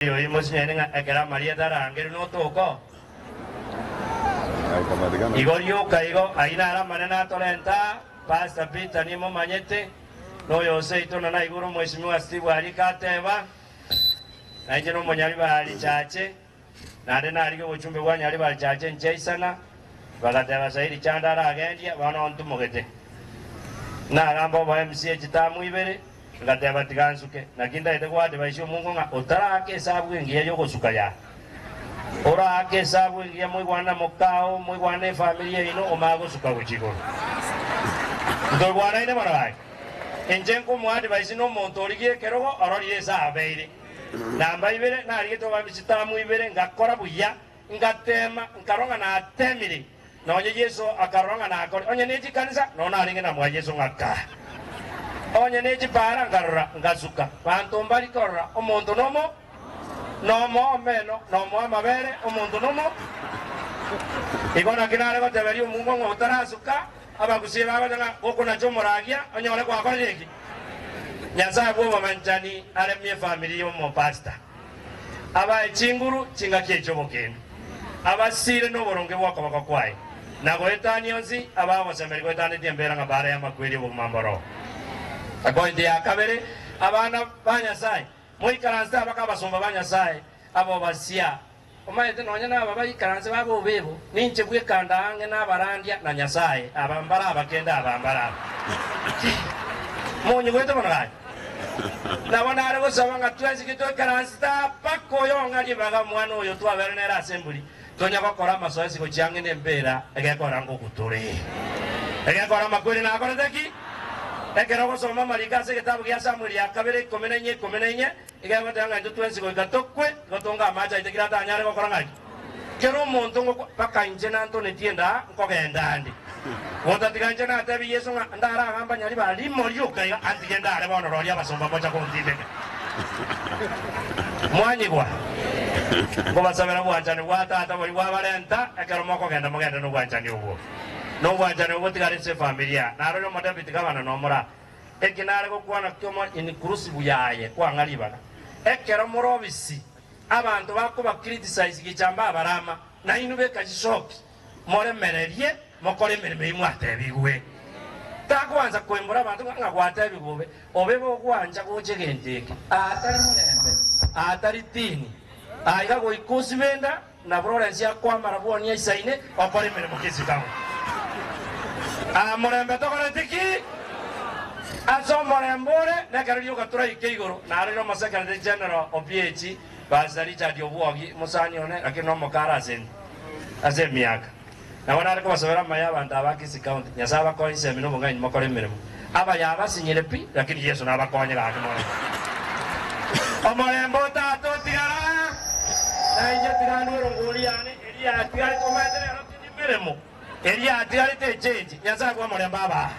Oyo mosinyaine ng'a ekero amarieta arangerwe notoka oo. Igo rioka igo, ayio naro amanene atorenta aa, Pastor Peter nimomanyete, na oyo oseito na naigure omwesimigwa Steve arika ateba, na inche nomonyaribari chache, naende narigia obochumbe bwa nyaribari chache inche isana, bagateba Sairi chande aragendia, bono ntumogete. Nagamba obo MC echitamu ibere, Ngateba, Tiga nsuke. Naki ntaete goadvise omongo ng'a otaraaka esabu engiya y'ogosuka yaa. Oraake esabu engiya moigwane na mokao, moigwane na efamiri yaino, omanye gosuka gochia igoro. Ntoigwanaine bono gaki? Inche nkomoadvise nomonto origie ekerogo ororie ase abeire. Namba ibere, narigete obambi chitamu ibere, ngakora buya, ngateema, nkarora ng'a nateemire. Nonye Yeso akarora ng'a nakore, onye ne chikanisa, nonya narenge na mwa Yeso ng'a kaa. Onye ne chipaara nkarora, ngasuka. Banto mbari korora, omonto nomo, nomo omeno, nomo amabere, omonto nomo. Igo naki nare goteberia omongo ng'a otarasuka, abagusie bagocha ng'a gokonacha omoragia, onyore gwakorire eki? Nyasae bw'obomanchani aremie efamiri y'omopastor. Abae chinguru chingaki echi'obokendu, abasiire noboronge bw'okoboko kwaye, na goetania onsi abagosemeria goetanetie embeera ng'a baare amakweri obogima mboroo. Epointi ya kabere, abana ba Nyasae, moikaranse abake abasomba ba Nyasae abobasia. Omanyete nonya naba baikaranse babe obebo, ninche bweka ndaang'e nabarandia na Nyasae, aba mbare abakende aba mbare aba. Monyigwete bono gaki? Nabo nare gosaba ng'a twensi ki toikaransete aa mpaka oyong'a ribaga omwana oyo twabere nere ase emburi, tonya gokora amasoesi gochia ang'e nembeera egekora ngogutore. Egekora amakweri nakorete ki? Ekero ogosoma amariko ase egetabu gia Samueli ya kabere ikomi na inye ikomi na inye, egegoteba ng'a intwe twensi goika tokwe, igo tonga amache aito ekero atanyare gokora ng'aki? Kera omonto ngokwa, mpaka inche nantonetie enda nkogenda ande. Gotatiga inche natebie Yeso ng'a ndaragamba nyariba rimo rioka iga, antige ndare bono roria abasomba mocha gontindeka. Mwanyigwa? Nkobasabera obwanchani bwa Tata boria bwabarenta, ekero mokogenda mogende nobwanchani obwo. Nobwanchani obwo botigare ase efamilia. Narore omodepiti gavana nomora. Eki nare gokwana kiomo inclusive yaye kwang'a ribaga. Ekero more obisi Abanto bakoba criticize gicha mbabarama, nainwe beka chisoki, moremererie mokore emeremo eyio mwatebigwe. Tagoansa koimbora abanto ng'a ng'a gwatebigwe obe, obe bogwancha gocha egento eke, aatari morembe, aatari tini, aiga goika osibe enda, na Florence akwamara bwonia aisaine okore emeremo Kisii town. Aa morembe tokoreti ki? Ase omorembe ore nekero rioka toraike igoro, narorire Omosekeretari General o PAG, Pastor Richard Obwogi, mosani one, lakini nomokara ase inde, ase emiaka. Nabo nare kobasabera amaya abanto aba Kisii County, Nyasae abakonye chisemi na obong'aini mokore emeremo. Abaya abasinyire pi, lakini Yeso nabakonye gaki morembe. Omorembe o Tata otigara, na inche tiga ndue erongori yane, eria yatigarete omanyete rero tindi meremo. Eria atigarete echenche, Nyasae bw'omorembe abae.